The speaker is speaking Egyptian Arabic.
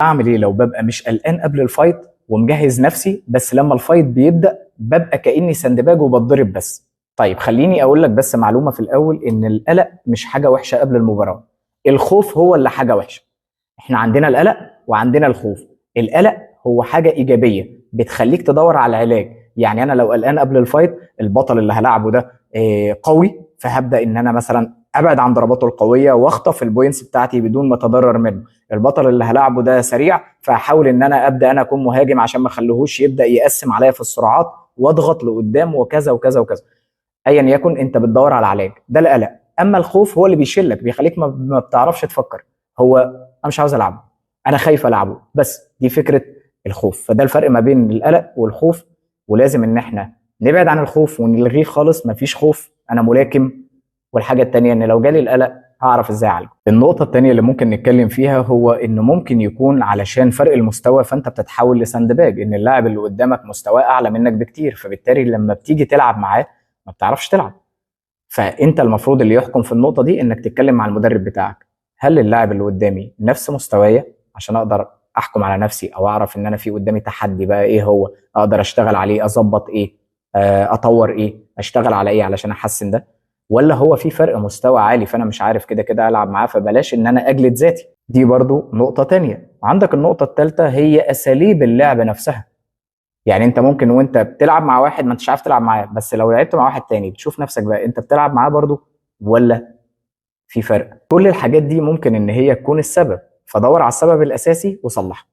اعمل ايه لو ببقى مش قلقان قبل ال fight ومجهز نفسي، بس لما ال fight بيبدا ببقى كاني sandbag وبتضرب بس؟ طيب خليني اقول لك بس معلومة في الاول، ان القلق مش حاجة وحشة قبل المباراه، الخوف هو اللي حاجة وحشه. احنا عندنا القلق وعندنا الخوف. القلق هو حاجة ايجابية بتخليك تدور على العلاج. يعني انا لو قلقان قبل ال fight، البطل اللي هلعبه ده قوي، فهبدا ان انا مثلا ابعد عن ضرباته القوية واخطف ال points بتاعتي بدون ما اتضرر منه. البطل اللي هلعبه ده سريع، فاحاول ان انا ابدا انا اكون مهاجم عشان ما اخليهوش يبدا يقسم عليا في السرعات واضغط لقدام وكذا وكذا وكذا. ايا يكن انت بتدور على علاج، ده القلق. اما الخوف هو اللي بيشلك، بيخليك ما بتعرفش تفكر. هو انا مش عاوز العبه، انا خايف العبه، بس دي فكرة الخوف. فده الفرق ما بين القلق والخوف، ولازم ان احنا نبعد عن الخوف ونلغيه خالص. مفيش خوف، انا ملاكم. والحاجة التانية ان لو جالي القلق هعرف ازاي اعالجه. النقطة التانية اللي ممكن نتكلم فيها هو انه ممكن يكون علشان فرق المستوى فانت بتتحول ل sandbag، ان اللاعب اللي قدامك مستواه اعلى منك بكتير، فبالتالي لما بتيجي تلعب معاه ما بتعرفش تلعب. فانت المفروض اللي يحكم في النقطة دي انك تتكلم مع المدرب بتاعك، هل اللاعب اللي قدامي نفس مستوايا عشان اقدر احكم على نفسي او اعرف ان انا في قدامي تحدي بقى ايه هو، اقدر اشتغل عليه، اظبط ايه، اطور ايه، اشتغل على ايه علشان احسن ده، ولا هو في فرق مستوى عالي فانا مش عارف كده كده العب معاه، فبلاش ان انا اجلد ذاتي. دي برضو نقطة تانية. عندك النقطة التالتة هي اساليب اللعب نفسها. يعني انت ممكن وانت بتلعب مع واحد ما انتش عارف تلعب معاه، بس لو لعبت مع واحد تاني بتشوف نفسك بقى انت بتلعب معاه برضو ولا في فرق. كل الحاجات دي ممكن ان هي تكون السبب، فدور على السبب الاساسي وصلحه.